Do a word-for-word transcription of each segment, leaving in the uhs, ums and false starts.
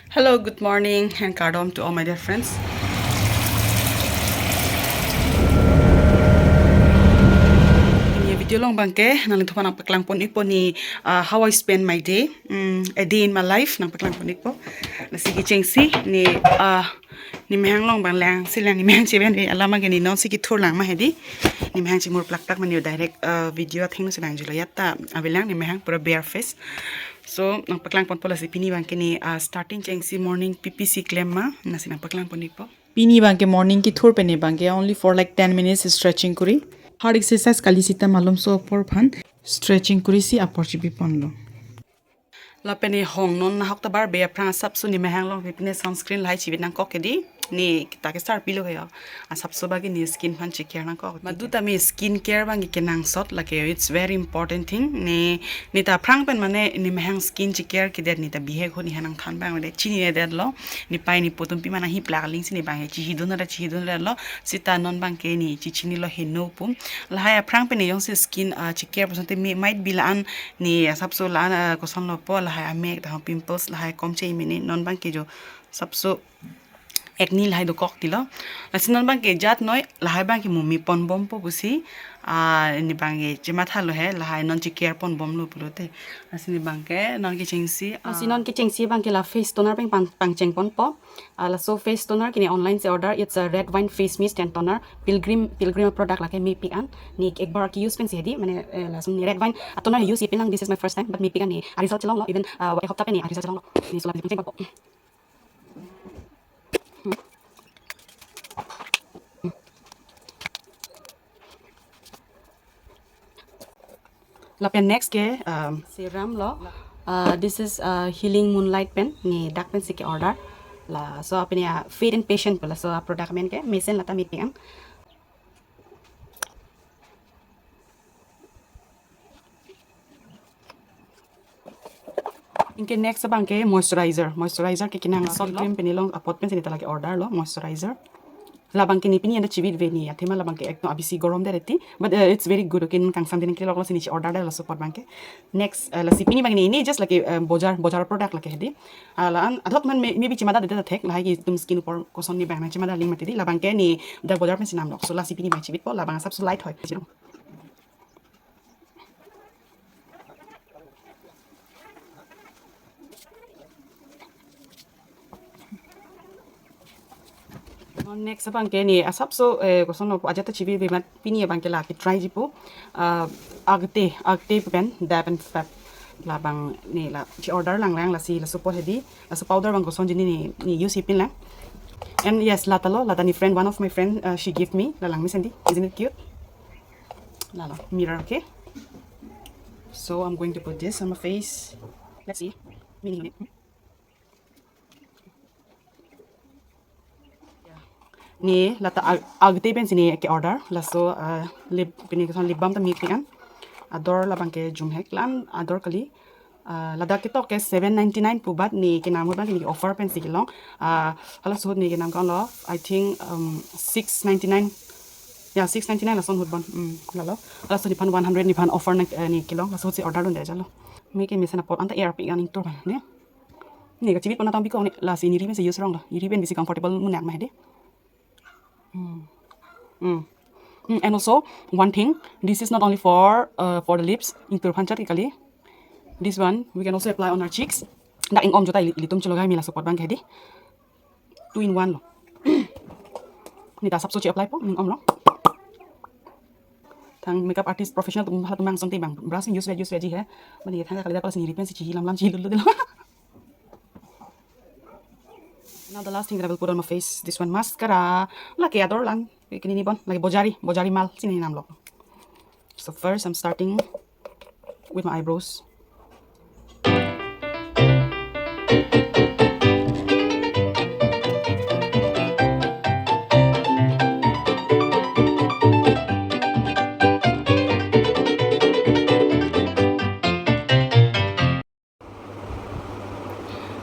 Hello, good morning and kardom to all my dear friends. Pini video along abangke nanglitumphan nangpaklang pon-ikpo ne, uh, how I spend my day, mm, a day in my life nangpaklang pon-ikpo. Lasi kechengsi ne, uh, ne mehang along abang lang si lang ne mehang cheven alam abangke ne non si kethur lang ma hedi. Ne mehang chimur plak plak mane direct, uh, video athengno si lang julo ya ta avelang ne mehang pura bare face. So nangpaklang ponpo lasi pini abangke ne, uh, starting chengsi morning P P C klem ma, lasi nangpaklang pon-ikpo. Pini abangke morning kethur pen ne abangke only for like ten minutes stretching kuri. Hard exercise kali sita malomso apor aphan stretching kuri si apor chipi ponlo. Lapen ne hong non nahok ta barbe aphrang asapso ne mehang along pipine sunscreen lahai chivit nangkok hedi. Ne kita ke sar pilo kayo. Asapso abangke ne skin aphan checare nangkok. Madu tame skin care abangke kenangsot lake, it's very important thing. Ne, ne ta aphrang pen mane ne mehang skin checare kedet ne ta bihek ho ne ha nangthan abang de chinine detlo. Ne pai ne po atum pima nanghi plak aling si ne abangke chihidun ra chihidun detlo. Sita non abangke ne chichinilo heno pu. Lahai aphrang pen ne jongsi skin, ah, checare pu asonte mi-, might be la-an ne asapso la-an, ah, kosonlo po lahai amek ta pimples lahai kom che mene non abangke jo asapso acne lahai dokok tilo. Lasi non abangke jat noi lahai abangke mu me ponbompo pusi, ah, ne abangke chemathalo he lahai non checare ponbomlo pulote. Lasi ne abangke non kechengsi, ah, lasi non kechengsi abangke la face toner abang pang, pangcheng ponpo. Ah, laso face toner ke ne online si order, it's a red wine face mist and toner, Pilgrim, Pilgrim product lake mepik an. Ne ek bar ke-use pensi hedi, mane, eh, laso ne red wine atoner use ipin lang, this is my first time, but mepik an ne aresult chelonglo, even, ah, ek hopta pen ne aresult chelonglo. Ne so la pangcheng ponpo. Lapen next ke, um, serum lo. Uh, this is, uh, Healing Moonlight pen, ne dak pensi ke-order. Laso apini a Faith and Patience pu laso a product amen ke, mesen lata mepik an. Anke next abangke moisturizer. Moisturizer ke kenangsot, cream pen ne long apot pensi ne ta lake order lo moisturizer. La abangke ne pini anda chivit ve ne athema la abangke ekdom abisi gorom det ti. But, uh, it's very good. Okay, kangsam din kelok lo si ne chi-order det laso apot abangke. Next, uh, lasi pini abangke ne, ne just lake, uh, bojar, bojar product lake hedi. Uh, la-an adhok man may-, maybe chemada det thek, lahai ke itum skin apor koson ne abang nangchemada aling mati di. La abangke ne dak bojar pensi namlok. So lasi pini abang chivitpo, la abang asapso light hoi. Non next abangke ne asapso, eh, kosonlo ajat ta chivive amat pini abangke la ke-try jipo. Ah, Agte, Agte pen Dab and Fab. La abang ne la chi-order lang lang lasi laso apot hedi. Laso powder abang koson jini ne, ne use ipin lang. And yes, lata lo, lata ne friend, one of my friend, uh, she give me, la lang mesen di. Isn't it cute? La lo, mirror, okay? So I'm going to put this on my face. Let's see. Mini unit. Ne lata Ag-, Agte pensi ne ke-order. Laso, uh, lip, pini koson lip balm ta mepik an. Ador la abangke jumhek lan, ador kali. Uh, ladak ketok ke seven ninety-nine pu, but ne kenam ahut abangke ne offer pensi kelong. Uh, halaso ahut ne kenam kanglo, I think, um, six ninety-nine. Ya, six ninety-nine lason ahut bon. Hmm, la lo. Halaso ahut nephan one hundred nephan offer nang, eh, ne kelong. Laso ahut si order dunde jalo. Meke mesen apot anta arpik an ingtur abang ne. Ne kachivit pon atang bikong ne, lasi ne ri pensi use rong lo. Ne ri pen bisi comfortable munak ma hedi. Hmm. Hmm. Hmm, and also, one thing, this is not only for, uh, for the lips, ingtur aphan chot ke kali. This one, we can also apply on our cheeks. Dak ingom jota ili-, ilitum chelogai me laso apot abangke hedi. Two in one lo. Ne ta asapso chi-apply po, ingom lo. Thang makeup artist professional atum halatum abang asonte abang brush use ve, use veji he. Mane thang kali dak lasi ne ri pensi chihi lam lam chihi lulu dilo. Now the last thing that I will put on my face, this one, mascara. Lake ador lang. Kini ni bon, lake bojari, bojari mal, si ne namlok. So first, I'm starting with my eyebrows.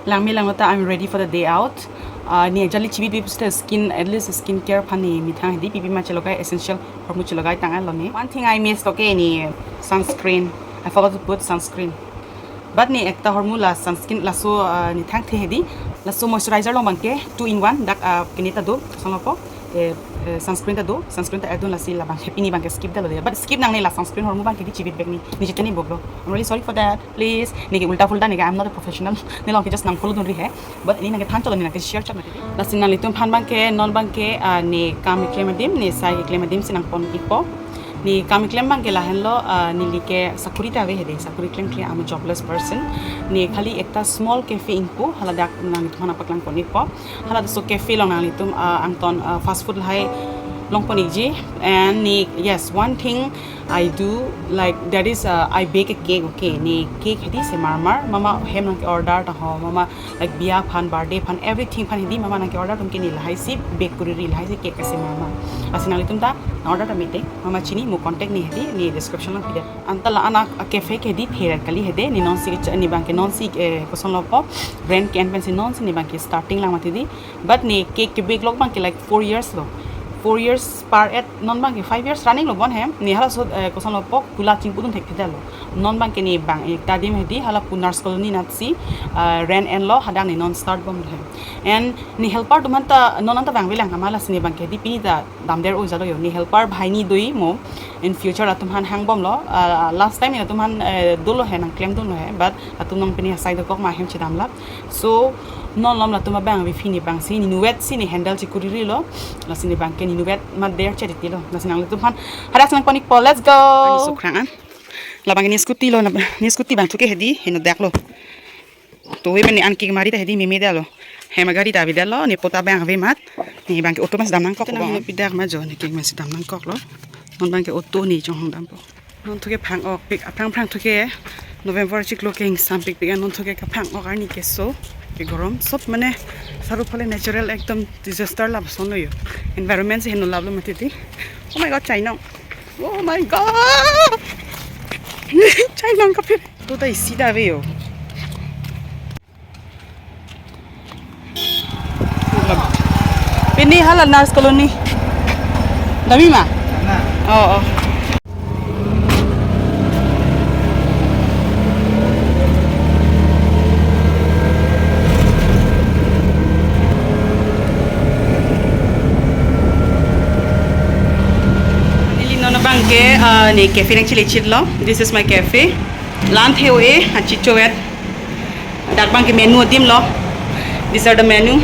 Langme langlo ta, I'm ready for the day out. Ah, ne jali chivit ve puste skin, at least skin care aphan ne methang hedi, pipi ma chelogai, essential hormu chelogai tang lo ne. One thing I missed, okay, ne sunscreen. I forgot to put sunscreen. But ne ekta ahormu la sunscreen laso, ah, ne thangthe hedi. Laso moisturizer along abangke two in one, dak, ah, kene ta do, kosonlo po, eh, eh, sunscreen ta do, sunscreen ta add-on, lasi labang happy ne abangke skip detlo de. But skip nangne, la sunscreen ahormu abangke di chibit bag ne, ne jitene boblo. I'm really sorry for that. Please, neke ulta pulta neke, I'm not a professional. Ne along ke just nang follow dunri he. But ne nangkethan chotlo, ne nangke share chot mati. Lasi nanglitum aphan abangke, non abangke, ah, ne kam keklem adim, ne sai keklem adim si nangpon-ikpo. Ne kam keklem abangke lahenlo, ah, neli ke sakuri ta ave hedi, sakuri klemkle, I'm a jobless person. Ne khali ekta small cafe ingpu, hala dak nanglitum aphan nangpaklang pon-ikpo. Hala laso cafe along nanglitum, ah, angton, ah, fast food lahai long pon-ikji. And ne, yes, one thing I do, like, that is, uh, I bake a cake, okay. Ne cake hedi semar mar, mama hem nangke-order ta ho, mama, like, biya aphan, birthday aphan, everything aphan hedi mama nangke-order atum ke ne lahai si bake kuriri, lahai si cake kesemar mar. Lasi nanglitum ta nang-order ta mete, mama chini, mo contact ne hedi, ne description along pidet. Anta la-an a cafe ke hedi pherat kali hedi, ne non si, ne abangke non si, eh, kosonlo po, rent ke-en pensi non si ne abangke starting lang mati di. But ne cake ke-bake lo abangke like four years lo. Four years par-et non abangke five years running lo bon he. Ne halaso, eh, kosonlo po, kula chingpudun thekthedetlo. Non abangke ne bang ekta adim hedi, hala pu Nurse Colony natsi, eh, rent enlo, hadak ne non start bomlo he. And ne helper atum aphan ta non anta vangvelang, amat lasi ne abangke hedi pini ta damder-o jalo yo. Ne helper banghini do-i mo. In future latum aphan hangbomlo. Ah, last time latum aphan, eh, dolo he, nangklemdunlo he. But latum nangpini asai dokok ma hem chedamlap. So, non malom latum abang avi pini abang si, ne inutvet si ne handle chekuririlo. Lasi ne abangke ne inutvet amat der chedetilo. Lasi nanglitum aphan hadak si nangpon-ikpo, let's go. Ani sukrang an. Labang ne scooty lo, ne scooty abang thuke hedi, heno dak lo. To he mane an cake mari ta hedi meme detlo. Hem agari ta avedetlo, ne pota abang ave amat. Ne abangke auto mas dam nangkok. Tena lo. Heno pidak ma jo, ne cake mas dam nangkoklo. Non abangke auto ne chonghong dampo. Non thuke phang-ok, pik aphrang phrang thuke November chiklo ke ingsampikpik an, non thuke kaphang-ok arni keso, kegorom, sob mane saru phale natural ekdom disaster lapuson lo yo. Environment si heno laplo mati di. Oh my God, chainong. Oh my God. Chainong kapir. Tu ta isi ta ave yo. Pini hala Nurse Colony. Dami ma? Na. Oh, oh. Neli non abangke, ah, ne cafe nangchele chitlo. This is my cafe. Lan theo e, achicho et. Dak abangke menu adim lo. These are the menu.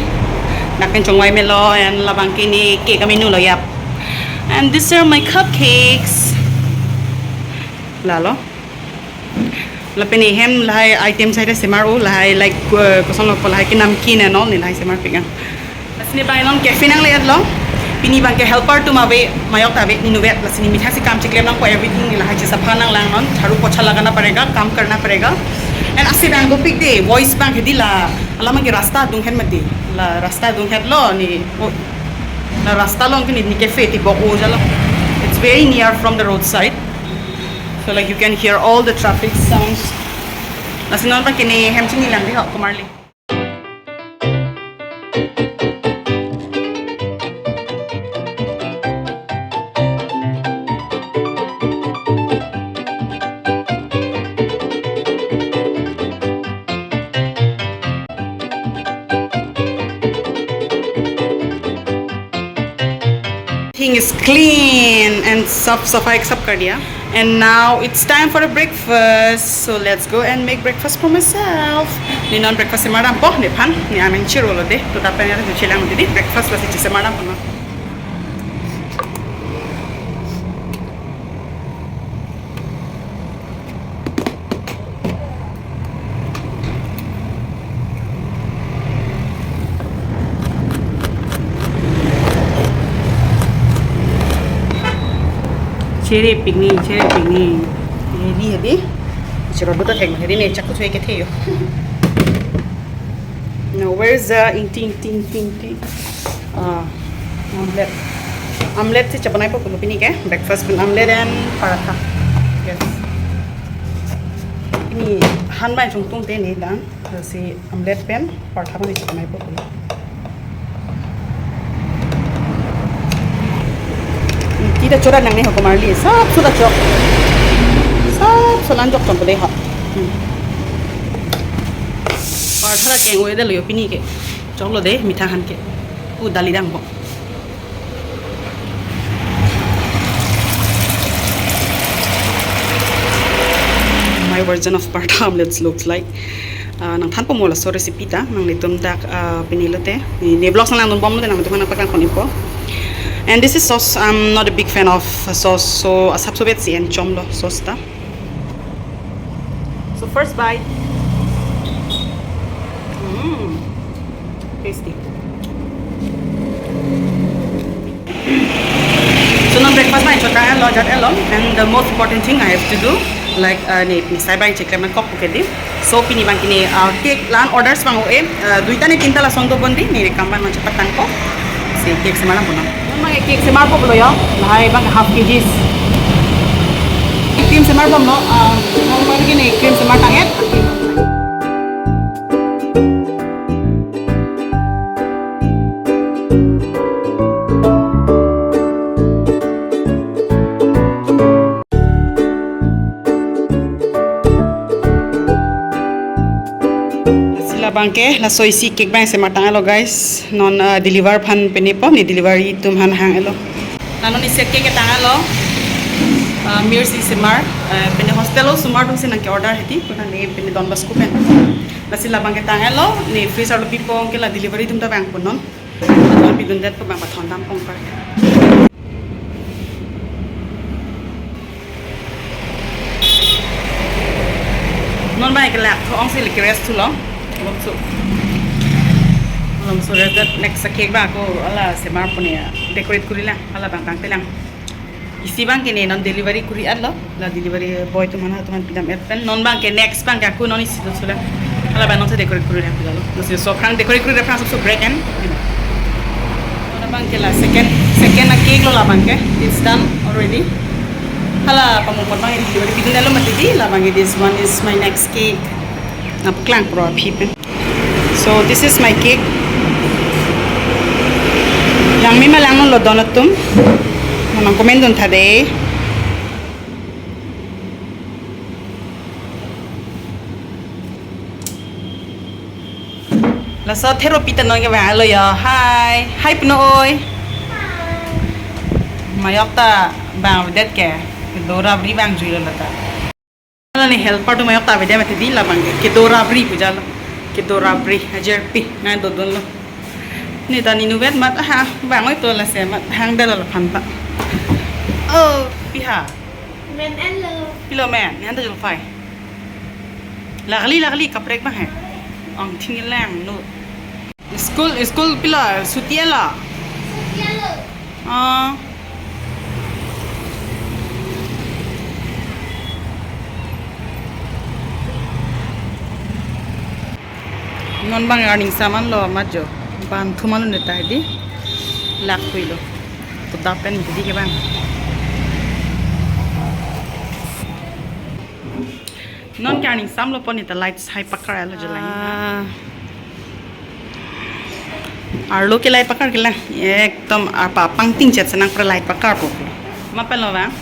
Dak pen chongvai melo and labangke ne cake amenu lo yap. And these are my cupcakes. Lalo. Lapen ne hem lahai item side semar-o lahai like, uh, kosonlo po lahai ke namkeen and all ne lahai semarpik an. Lasi ne abang non cafe nangle-etlo. Pini abangke helper atum ave, majok ta ave, ne inutvet, lasi ne methang si kam chiklem nangpo, everything ne lahai chesapha nanglang non, jharu pocha lagana padega, kam karna padega. And ase abang dopik de, voice abang hedi la, alam abangke rasta adung het mati. La rasta adung hetlo ne, oh, la rasta along ke ne, ne cafe tibok-o jalo. It's very near from the roadside. So like you can hear all the traffic sounds. Lasi non abangke ne hem chini lang di ho, komarli. Thing is clean and saf safai sab kar diya. And now it's time for a breakfast. So let's go and make breakfast for myself. Ne non breakfast semar dampo, nephan, ne amen chirolo de. To tapen ya, to chilang de breakfast lasi chisemar dampo non. Chere picnic, chere picnic. Ready, ready. Chero duta thek, ready ne chakku choi ke the yo. Now, where is the ingti, ingti, ingti, ingti? Ah, omelette. Omelette si chabanai po pini ke. Breakfast pen omelette and paratha. Yes. Pini han bai chungtung te ne dan. Si omelette pen paratha pen chabanai po. Ingti ta chora nangne ho komarli. Sab suda chok. Sab sulan chok chok de ho. Hmm. Paratha ke ngoi dalo yo pini ke. Choklo de mithang aphan ke. U dali dang bo. My version of paratha omelets looks like. Ah, nangthanpo mo laso recipe ta, nanglitum dak, ah, pini lote. Ne, ne vlogs nangdun bomlo te nangtum aphan nangpaklang konipo. And this is sauce. I'm not a big fan of sauce, so asap sobet si en chomlo sauce ta. So first bite. Mm. Tasty. So non breakfast bang chotanglo, jat-etlo, and the most important thing I have to do, like, uh, ne, ne sai bang cheklemen kok ke di. So pini bang kini, uh, cake la-an orders bang o e, uh, duita ne tinta lason do bon di, ne kam bang non chepatangpo. Si cake semar lang punon. Memang cake semar po pulo yo. Lahai bang half K Gs. Cream semar po no, uh, normal kini cream semar tang-et. Si labang ke, laso isi cake bang semar tanglo guys. Non, uh, deliver aphan pinepo, ne delivery atum aphan hanglo. Nano ni set ke ketang alo, ah, mir si semar, eh, pini hostel osomar atum si nangke-order hedi, pura ne pini Don Bosco pen. Lasi labang ketang alo, ne freezer lo pipo ke la delivery atum ta bang punon. Don pidun det pu bang pathon dam pong par. Non bang kelak tho ong si lek rest thulo. Lok su. Lok su rest that next cake ba ko hala semar pune decorate kuri lang, hala bang tangte lang. Isi bang kene non delivery kuri-etlo, la delivery boy atum aphan atum aphan pidam-et pen. Non bang ke next bang ke aku non isi do sulang. Hala bang non se decorate kuri lang pidalo. Nasi so aphrang decorate kuri aphrang so break and, you know. Non bang ke la second, second a cake lo labang ke. It's done already. Hala pamupon bang delivery pidun alo mati di labang ke. This one is my next cake. Nangpaklang pro aphi pen. So this is my cake. Langme ma langnon lo don atum. Nang comment dun tha de. Laso thero pita non ke bang alo yo. Hi. Hi puno oi. Mayok ta bang avedet ke. Dora bri bang juilo lata. Hala ne helper atum mayok ta avedet mati di labang ke. Kedo rabri puja lo. Kedo rabri ajer pi nang dodun lo. Ne ta ninu vet mat ha bang oi to lasi mat hang dal lo phan ta. Oh, piha. Men alo. Pilo men, ne han ta julfai. Lagli lagli kaprek bang he. Ong thing lang lo. School, school pilo, suti alo? Suti alo. Ah. Non bang earning saman lo majo. Ban thuman lo netai di. Lak hui lo. Kuda pen bidi ke bang. Non ke earning sam lo pon ita light sai pakar alo jalan. Ah. Arlo ke light pakar ke lang. Ekdom apa pangting chet senang pre light pakar po. Mapa lo bang?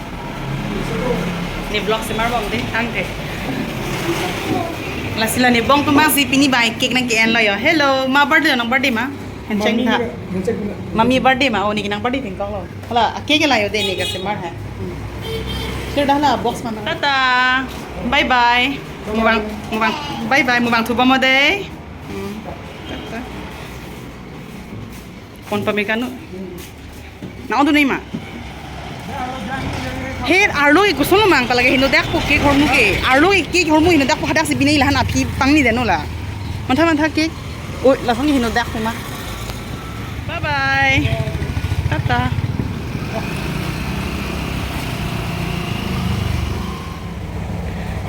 Ne vlog semar bom de tangte. Lasi la ne bong tumang si pini bang cake nangke-en lo yo. Hello, ma birthday nang birthday ma? Henceng tha. Mami birthday ma, oh ne ke nang birthday tingkok lo. Hala, a cake la yo de ne ka semar hai. Sir dah la box mana? Tata. Bye bye. Mubang, mubang. Bye bye, mubang thu bom de. Hmm. Tata. Phone pamir kanu. Na on tu nai ma. He arlo ke kusun mang palagi hino dak po cake hormu ke. Arlo ke cake hormu hino dak po hadak si binai lahan aphi pangni deno la. Mantha mantha cake. Oi, langsung hino dak po ma. Bye bye. Tata.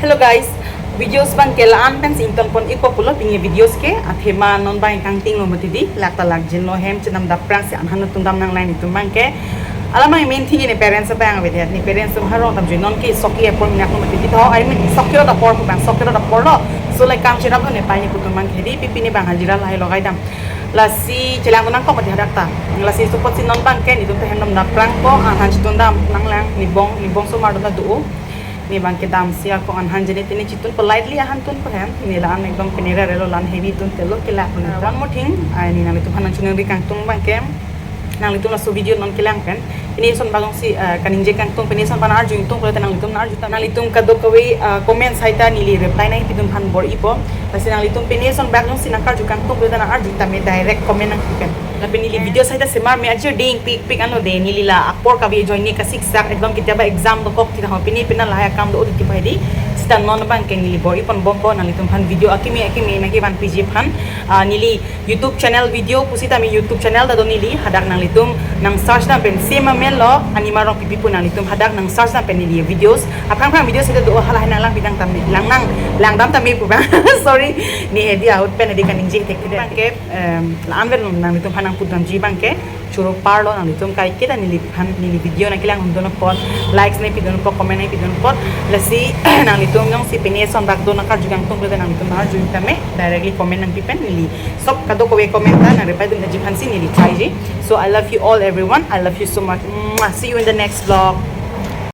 Hello guys, videos bang ke la-an pen si ington pon ikpo pulo pini videos ke, athema non bang kangting lo mati di, lak ta lak jin lo hem chenam dap prang si anhan tum dam nang line itum bang ke. Alamang main thing ne parents abang avedet, ne parents atum harong tam jui non ke sok ke apor minak lo mati di tho, I mean sok ke ta apor bang sok ke ta apor lo. So like kam cherap lo ne pai ne kutum bang ke di pipi ne bang hajira lahai logai dam. Lasi chelang nang kok mati hadak ta. Lasi support si non bang ke ne itum ta hem dam dap prang ko, anhan chetun dam nang lang, ne bong, ne bong somar dam ta do. Pini abangke damsi ako anhan jene tini chitun politely ahan tun po hem. Pini la-an ekdom pini rere lo, la-an heavy tun telo ke la pun. Uh, one more thing, ah, pini nanglitum aphan nangchoningri kangtung abangke, nanglitum laso video non kelang pen pini eson bak jongsi, ah, kaningje kangtung, pini eson aphan arju ingtung pulote nanglitum nang-arju tame. Nanglitum kadokave, ah, comment seta neli reply nangpidun aphan bor-ipo. Lasi nanglitum pini eson bak jongsi nangkarju kangtung pulote nang-arju tame, direct comment nangpi pen. Lapen neli video seta semar me ajir ding pik pik ano de, neli la apor kave ajoine kasiksak, ekdom ketiaba exam dokok thita ho, pini pina lahai akam do-o thiti pai di. Seta non abangke neli bor-ipon bompo nanglitum aphan video akimi akimi nangkevan piji aphan. Ah, neli YouTube channel video pusitame YouTube channel ta do neli, hadak nanglitum nang search dam pen Sema Melo Anima Rongpipi pu nanglitum hadak nang search dam pen neli videos, aphrang phrang videos seta do, halahai nanglang pidam tame, lang nang, langdam tame pu bang. Sorry, ne hedi ahut pen hedi kaningje thekthedet abangke, em, la-an pen nanglitum aphan nangpudamji abangke, choro parlo nanglitum kaiketa neliphan neli video nangkelang dun apot, likes nangpidun apot, comment nangpidun apot. Lasi nanglitum jongsi pini eson bak do nangkarju kangtung pulote nanglitum nang-arju tame, directly comment nangpi pen neli. Sob kadokave comment ta nang reply dunji aphansi neli try ji. So I love you all everyone. I love you so much. Mwah. See you in the next vlog.